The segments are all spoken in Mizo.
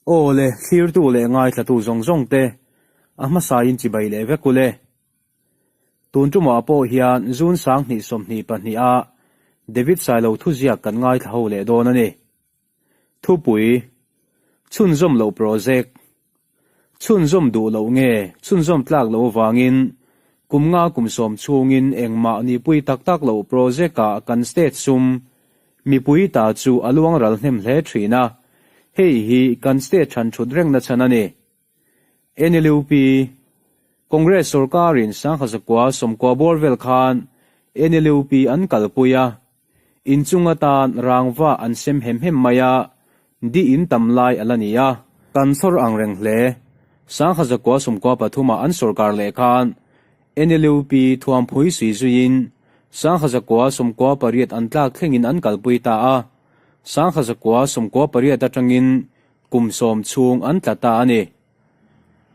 Aw le, thlirtu leh ngaithlatu zawng zawng te, a hmasain chibai leh vek ule. Tun tumah pawh hian June 2022 a David Sailo thuziak kan ngaithla ho leh dawn a ni. Thupui, Chhunzawm loh project, Chhunzawm duh loh nge chhunzawm tlak loh avangin kum nga kum sawm chhungin engmah nihpui tak tak loh project ah kan state sum mipui ta chu a luang ral hnem hle thin a, hei hi kan state than thut rengna chhan a ni. NLUP, Congress sorkarin Sangha 90 bawr vel khan NLUP an kalpui a, Inchung atan rangva an sem hem hem mai a, di in tam lai a la ni a. Kan sawr ang reng hle. 1993 ah an sorkar leh khan NLUP thuamphui sui zuiin 1998 an tlak thlengin an kalpui ta a, 1998 atangin kum sawm chhung an tla ta a ni.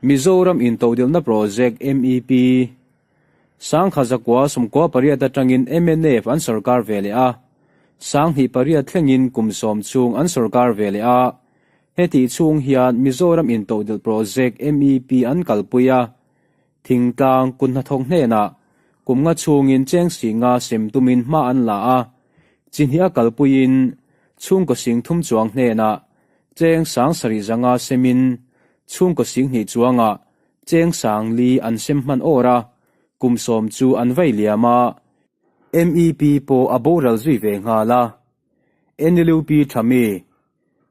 Mizoram Intodelhna Project, MEP, 1998 atangin mnf an sorkar ve leh a, 2008 thlengin kum sawm chhung an sorkar ve leh a. Hetih chhung hian Mizoram Intodelh Project, MEP, an kalpui a, thingtlang kut hnathawk hnenah kum nga chhungin cheng singa sem tumin hma an la a, chi hnih a kalpuiin chhungkaw sing thum chuang hnenah cheng sang sarih zanga semin chhungkaw sing hnih chuangah Cheng sang li an sem hman awr a, kum sawm chu an vei liam a, MEP pawh a boral zui ve nghal a. NLUP tha mi,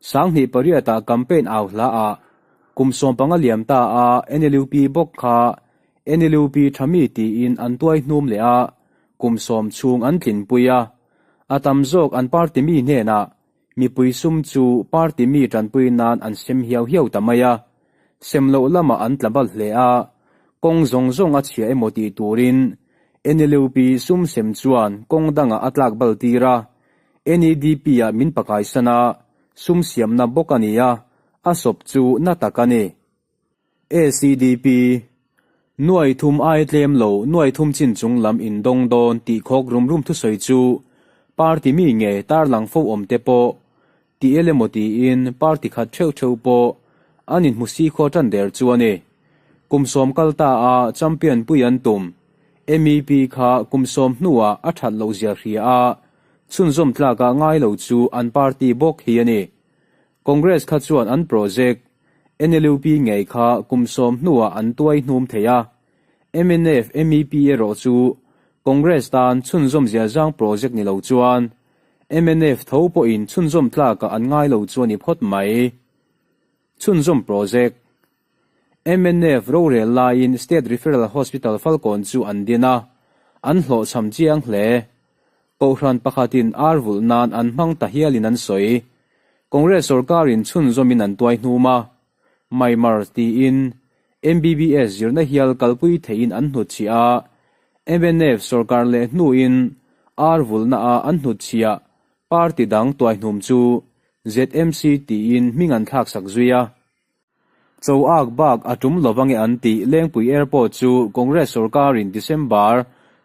2008 ah campaign au hla ah kum 15 liam ta a NLUP bawk kha NLUP tha mi tiin an tuai hnum leh a, kum sawm chhung an tlinpui a. A tam zawk an party mi hnenah Mipui sum chu party mi tanpui nan an sem hiau hiau ta mai a, sem loh lamah an tla bal hle a, kawng zawng zawng a chhia emaw tih turin NLUP sum sem chuan kawng dangah a tlak bal tir a, NEDP ah min pakaisan a, sum siamna bawk a ni a, a sawp chu na tak a ni. ACDP, Nuai thum ai tlem lo nuai thum chin chung lam in dawng dawn tih khawk rum rum thusawi chu party mi nge tarlang fo awm te pawh ti el emaw tiin party khat theuh theuh pawh an inhmu si khaw tan der chu a ni. Kum sawm kal ta a champion pui an tum MEP kha kum sawm hnuah a that loh zia hria a chhunzawm tlakah ngai lo chu an party bawk hi a ni. Congress kha chuan an project NLUP ngei kha kum sawm hnuah an tuai hnum thei a, mnf MEP erawh chu Congress tan chhunzawm ziazang project ni lo chuan mnf tho pawhin chhunzawm tlakah an ngai lo chu a ni phawt mai. Chhunzawm project mnf rorel laiin State Referral Hospital Falkawn chu an din a, an hlawhchham chiang hle. Kohhran pakhatin ar vulh nan an hmang ta hialin an sawi. Congress sorkarin chhunzawmin an tuai hnum a, Maimar tiin MBBS zirna hial kalpui theihin an hnutchhiah a, mnf sorkar leh hnuin ar vulhna a an hnutchhiah party dang tuaihnum chu ZMC tiin hming an thlaksak zui a. Cho ak bak a tum lovange an tih Lengpui Airport chu Congress sorkarin December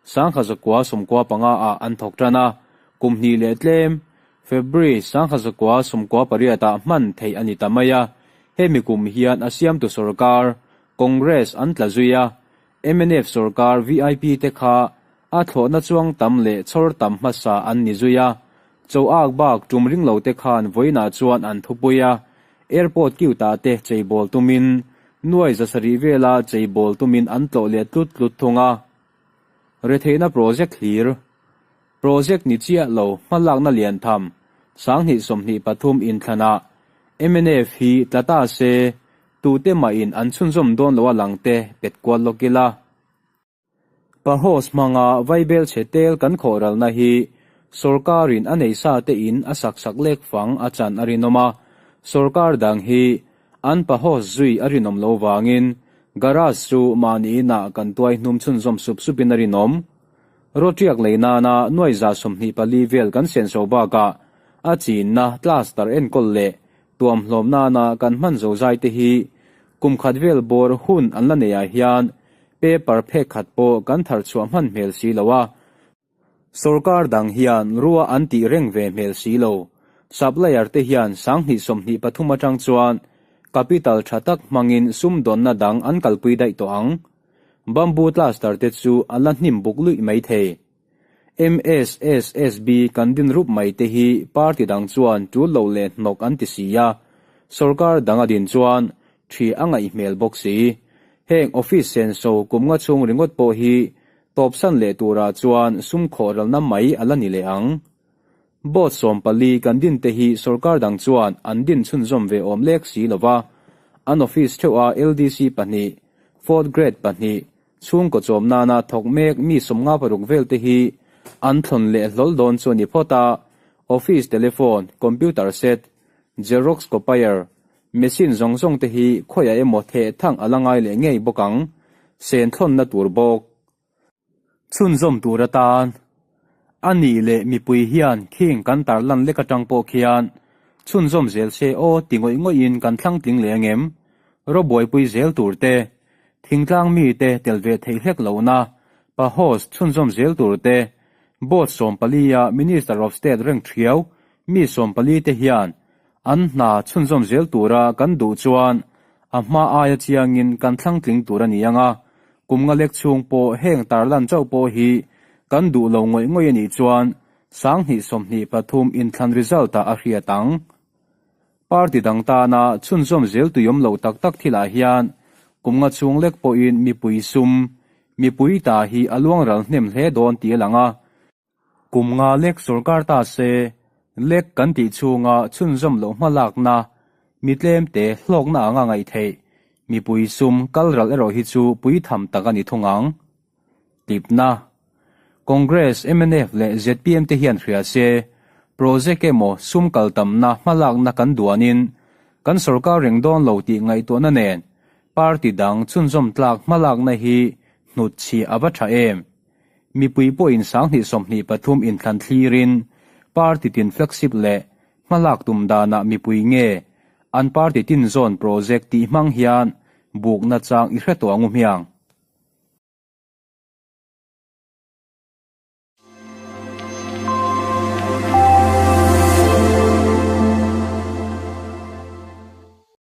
1995 ah an thawk tan a, kum hnih leh tlem February 1998 ah hman theih a ni ta mai a. Hemi kum hian a siamtu sorkar Congress an tla zui a, mnf sorkar VIP te kha a thlawhna chuang tam leh chhawr tam hmasa an ni zui a, Cho ak bak tum ring lo te khan vawiinah chuan an thupui a, airport kiutah te cheibawl tumin nuai zasarih vela cheibawl tumin an tlawh leh tlut tlut thung a. Retheihna project hlir. Project ni chiah lo hmalakna lian tham 2023 inthlanah mnf hi tla ta se tute mahin an chhunzawm dawn lo a lang te pet kual lawk ila. Pahos hmanga vaibel chhe tel kan khawhralna hi sorkarin a nei sa tein a sak sak lek fang a chan a rinawm a, sorkar dang hi an pahos zui a rinawm lo vangin garage chu mahni inah kan tuai hnum chhunzawm sup supin a rinawm. Rawṭiak lei nana nuai za 24 vel kan senso bakah a chinna cluster enkawl leh tuamhlawm nana kan hman zozai te hi kum khat vel bawr hun an la nei ah hian paper phek khat pawh kan thar chhuah hman hmel si lo a, sorkar dang hian rua an tih reng ve hmel si lo. Supplier te hian 2023 atang chuan Capital tha tak hmangin sumdawnna dang an kalpui daih tawh ang. Bamboo cluster te chu a la hnim buk luih mai thei. MSSSB kan din rup mai te hi party dang chuan tul lo leh hnawk an ti si a, sorkar dang a din chuan thi a ngaih hmel bawk si. Heng office senso kum nga chhung ringawt pawh hi tawpsan leh turah chuan sum khawh ralna mai a la ni leh ang. Board 14 kan din te hi sorkar dang chuan an din chhunzawm ve awm lek si lova, an office theuh a LDC pahnih, fourth grade pahnih, chhungkaw chawm nana thawk mek mi 56 vel te hi an thlawn leh hlawl dawn chu a ni phawt a, office telephone, computer set, xerox copier, machine zawng zawng te hi khawiah emaw theh thang a la ngai leh ngei bawk ang, sen thlawnna tur bawk. Chhunzawm tur atan a nih leh mipui hian khing kan tarlan lek atang pawh khian chhunzawm zel se aw ti ngawih ngawihin kan thlang tling leh angem? Robuaipui zel tur te, thingtlang mite tel ve theih hlek lohna, pa host chhunzawm zel tur te, Board 14 a Minister of State reng thiau mi 14 te hian an hna chhunzawm zel tura kan duh chuan a hma aia chiangin kan thlang tling tur a ni ang a, kum nga lek chhung pawh heng tarlan chauh pawh hi kan duh lo ngawih ngawih a nih chuan 2023 inthlan result ah a hriat ang. Party dang tana chhunzawm zel tuiawm loh tak tak thilah hian kum nga chhung lek pawhin mipui sum, mipui ta hi a luang ral hnem hle dawn tih a lang a. Kum nga lek sorkar ta se, lek kan tih chhunga chhunzawm loh hmalakna, mi tlemte hlawkna anga ngaih theih, mipui sum kal ral erawh hi chu pui tham tak a ni thung ang. Tipna, Congress, mnf leh zpm te hian hria se, project emaw sum kal tamna hmalakna kan duanin kan sorkar reng dawn lo tih ngaihtuahna nen party dang chhunzawm tlak hmalakna hi hnutchhiah a va tha em? Mipui pawhin 2023 inthlan thlirin party tin flagship leh hmalak tum danah mipui nge an party tin zawn project tih hmang hian bukna chang i hre tawh ang u hmiang.